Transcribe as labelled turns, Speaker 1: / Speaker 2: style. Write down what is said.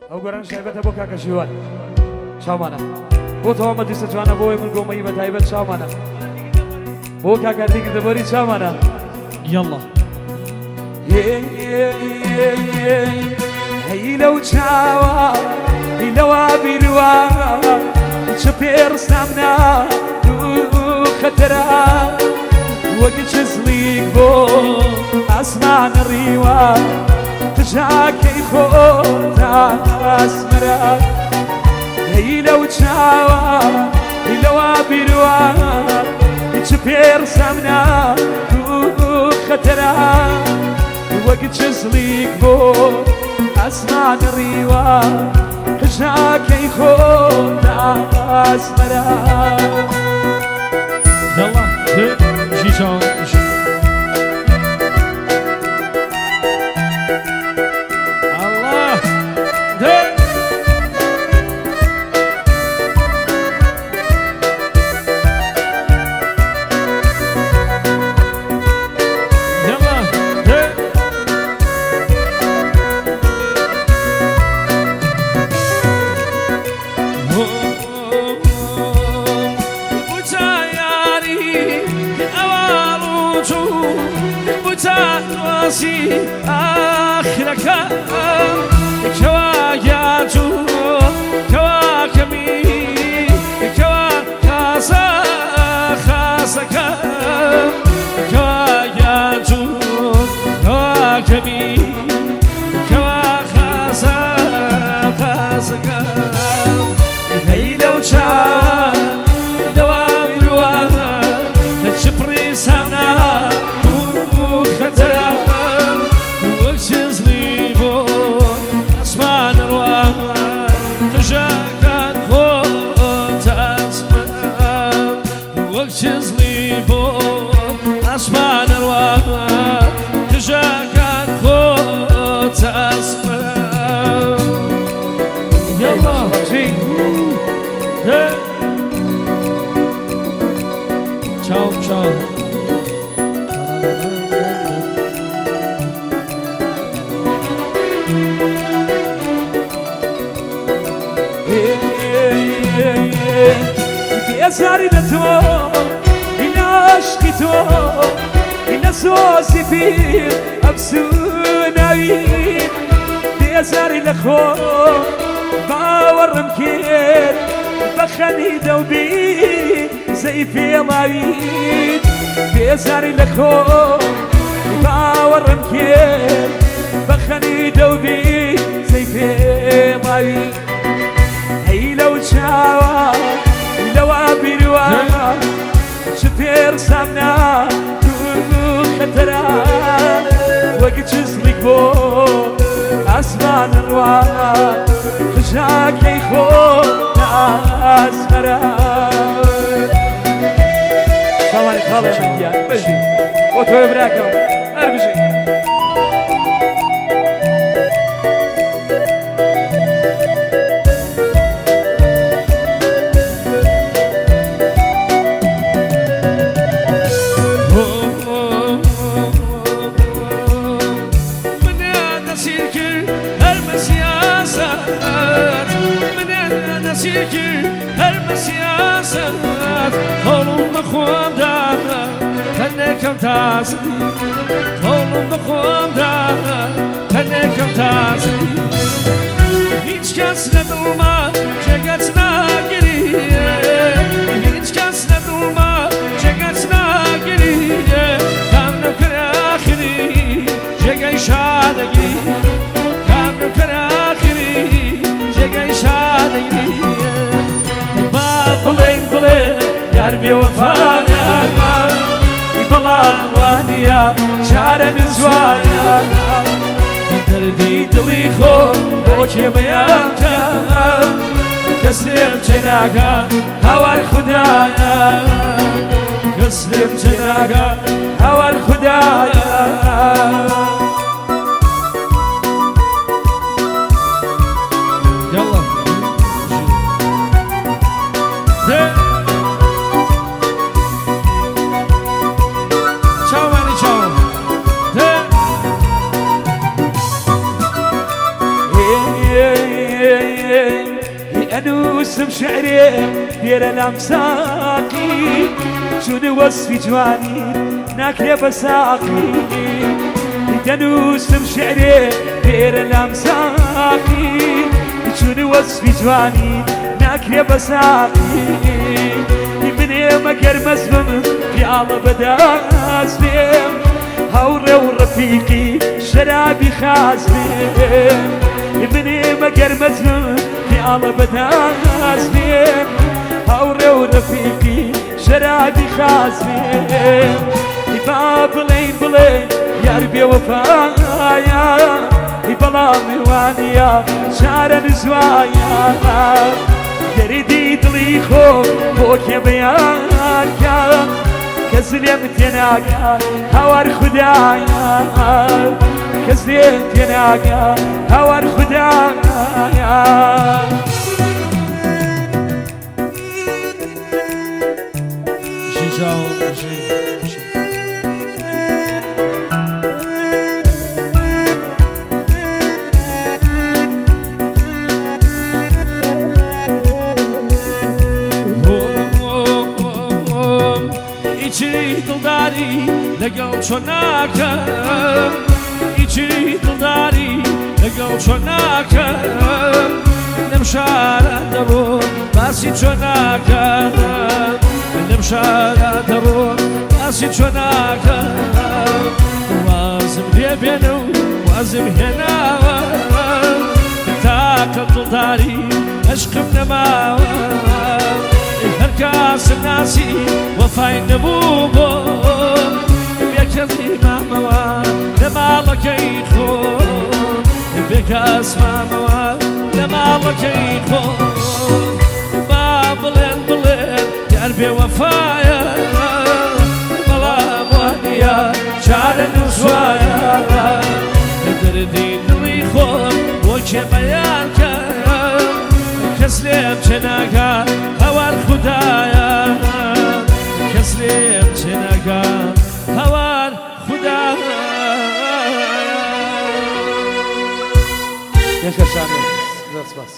Speaker 1: ئەو گۆران شایبەتە بۆ کاکە ژیوان چاومانە بۆ تەواو مەجلیسە جوانە بۆ من گۆمەی بە تایبەت چاومانە بۆ کاکە دیگردە بۆری چاومانە
Speaker 2: یاڵڵا
Speaker 1: هەی لەو چاوە هی لەوە بیروە چ پێڕسامنا خەتەرە وەک چزڵیک بۆ ئاسمان ڕیوە قژاکەی خۆتا ئاسمەرە هەی لەو چاوە هی لەوە بیروە چ پێڕسامنا خەتەرە وەک چزڵیک بۆ ئاسمان ڕیوە قژاکەی خۆتا ئاسمەرە
Speaker 2: یاڵڵا ژیچاو ئەڵڵا دە یاڵڵا دە
Speaker 1: هەی لەو چاوە دەوام رووە چ پڕیسانا خەتەرە
Speaker 2: وەک چزڵی بۆ ئاسمان ڕوا قژەکان خۆت ئاسمان وەک چزڵی بۆ ئاسمان ڕوا قژەکان خۆت ئاسمان یاڵڵا دە چاو چاو
Speaker 1: بێزاری لە تۆ عاشقی تۆ لە سۆزی پیر ئەفسوناوی بێزاری لە خۆ باوەڕم کرد بە خەنیدە و بی زەی پێڵاویت بێزاری لە خۆ باوەڕم کرد بە خەنیدە و بی زەی پێڵاوی هەی لەو چاوە لەوە بیروە چ پێڕسامنا دوور خەتەرە وەک چزڵیک بۆ ئاسمان ڕوا قژاکەی خۆ ئاسمەرە چاوانی خاڵێ گیان بژی بۆ تۆ براکەم هەر بژی.
Speaker 2: هیچ کەس لە دڵما جێگەت ناگری هیچ کەس لە دڵما جێگەت ناگری کام نوکر ئاخری جێگەی شادەگری کام نوکر ئاخری جێگەی شادەگری با بڵێن بڵێ یار بێوەفانە بەڵام وانییە چارە نزوانە دەردی دڵی خۆ بۆ کێ بەیان کەم کەس لێم چێناکا هاوار خودایە کەس لێم چێناکا هاوار خودایە. یاڵڵا دە چاوانی چاو دە
Speaker 1: ئەنووسم شعرێ دێرە لام ساقی چون وەسفی جوانی ناکرێ بە ساقی دەنووسم شعرێ دێرە لام ساقی چون وەسفی جوانی ناکرێ بە ساقی منێ مەگەر مەزبم پیاڵە بەداست بێم هاوڕێ و ڕەفیقی شەرابی خاس بێم منێ مەگەر مەزبم پیاڵە بەداست بێم هاوڕێ و ڕەفیقی شەرابی خاس بێم با بڵێین بڵێ یار بێوەفایە بەڵام میوانیە چارە نزوایە دەردی دڵی خۆ بۆ کێ بەیان کە کەس لێم تێناگا هاوار خودایە کەس لێم تێناگا هاوار خودایە.
Speaker 2: ئیچی دڵداری لەگەڵ چۆن ناکەم ئیچی دڵداری لەگەڵ چۆن ناکەم لەم شارە دەڕۆم باسی چۆن ناکەم لەم شارە دەڕۆم باسی چۆن ناکەم وازم لێ بێنە و وازم هێناوە تاکە دڵداری عشقم نەماوە هەر کاسم ناسی وەفای نەبوو بۆ بێکەسی مامەوە لە ماڵەکەی خۆ بێکەس مامەوە لە ماڵەکەی خۆ با بڵێن بڵێن یار بێوەفایە بەڵام وانییە چارە نووسوایە دەردی دڵی خۆم بۆ کێ بەیان کەم کەس لێم چێناکا هەوار خودایە کەس لێم چێناکا هەوار خودایە.
Speaker 1: پێشکەشانێ زۆر سپاس.